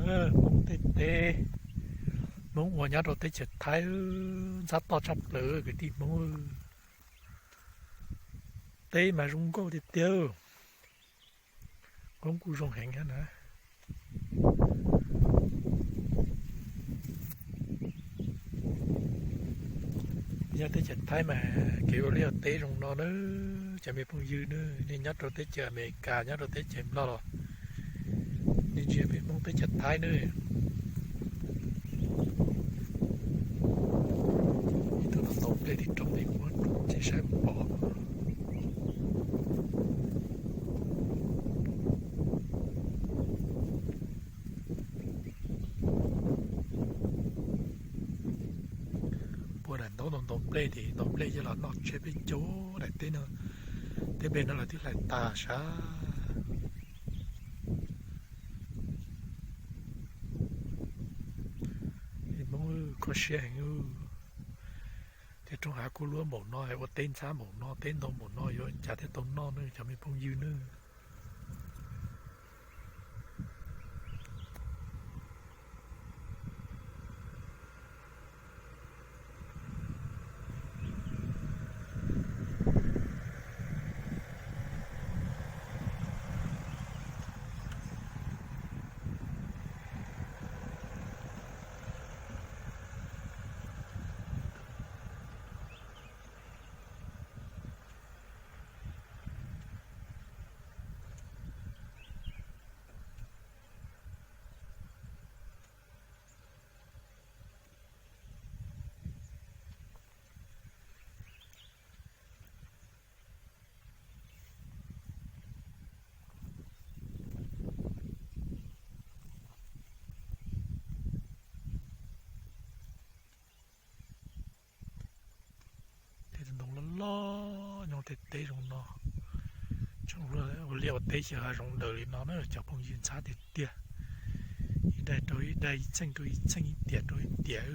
Hmoob tej teb, Hmoob uas nyob rau teb chaws Thaib, ntxhab toj tshaj plaws kwv tij Hmoob. Teb mas zoo nkauj tiag tiag, qoob kuj zoo heev na. Nyob teb chaws Thaib mas kev ua liaj ua teb zoo no na, cov me phooj ywg na, nej nyob rau teb chaws Amelikas, nyob rau teb chaws Nplog los nej ntsia peb Hmoob teb chaws Thaib na. Ib tug no ntaus nplej tim roob tim muab tsis saib pom. Puag daim ntaub ntaus nplej tim ntaus nplej coj los noj tshiab peb caug daim teb no, teb nplej no lawv twb hlais tas sab. Hmoob kho siab heev. Ces roob hav kuj luab npaum no, ua teb ntxhab npaum no, teb ntau npaum no, yuav cas thiaj tau noj ne cov me phooj ywg ne. Tej ntoo loj loj nyob tej teb zoo no, tseem ua liaj ua teb xyaw hav zoov daws li no na cov phooj ywg, ntxhab tiag tiag. Ib daim rau ib daim, ib txheej rau ib txheej, ib tiam rau ib tiam.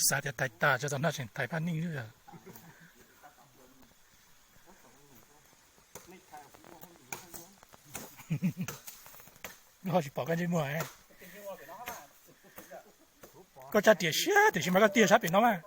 Xav tias tais tas tso, tau noj tseem tais paj neej xwb. Ho tsis pom koj ntsej muag. Koj tsa riam siab tiam sis mas koj tiag sab pem no mas.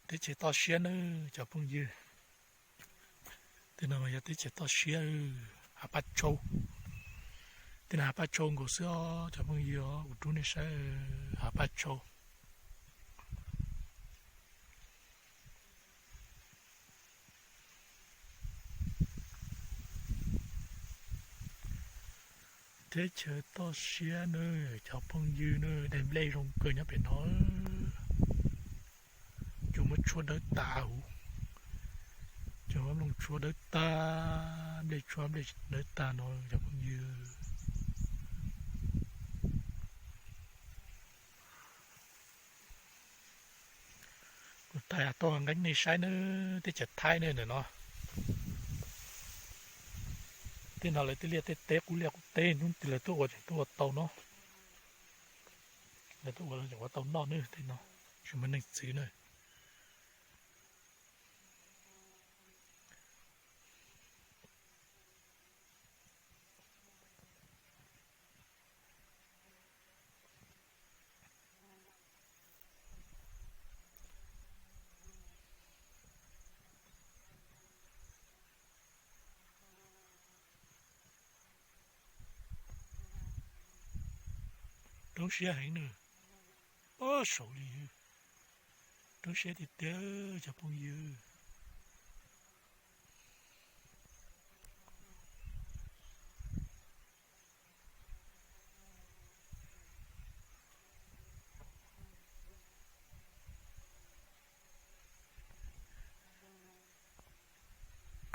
Teb chaws toj siab nawb cov phooj ywg. Tej no yog teb chaws toj siab, hav paj tsau. Tej no hav paj tsau nkaus xwb os cov phooj ywg, kuv rub nej saib hav paj tsau. Teb chaws toj siab nawb cov phooj ywg nawb, daim nplej zoo kawg nyob pem no. Cua muab tshuab dawb tas huv, cua muab nplooj tshuab dawb tag, nplej tshuab nplej dawb tag no cov phooj ywg. Kuv tais tau nqeeb nej saib nawb, teb chaws Thaib nawb ntawm no. Tej no lawv tej liaj tej teb qub liaj qub teb, hnub twg lawv tuaj ua tseem tuaj ua tau no. Lawv tuaj ua tseem ua tau noj nawb, tej no tsis muaj neeg txwv na. Roob siab heev na. Ob saud li, roob siab tiag tiag cov phooj ywg.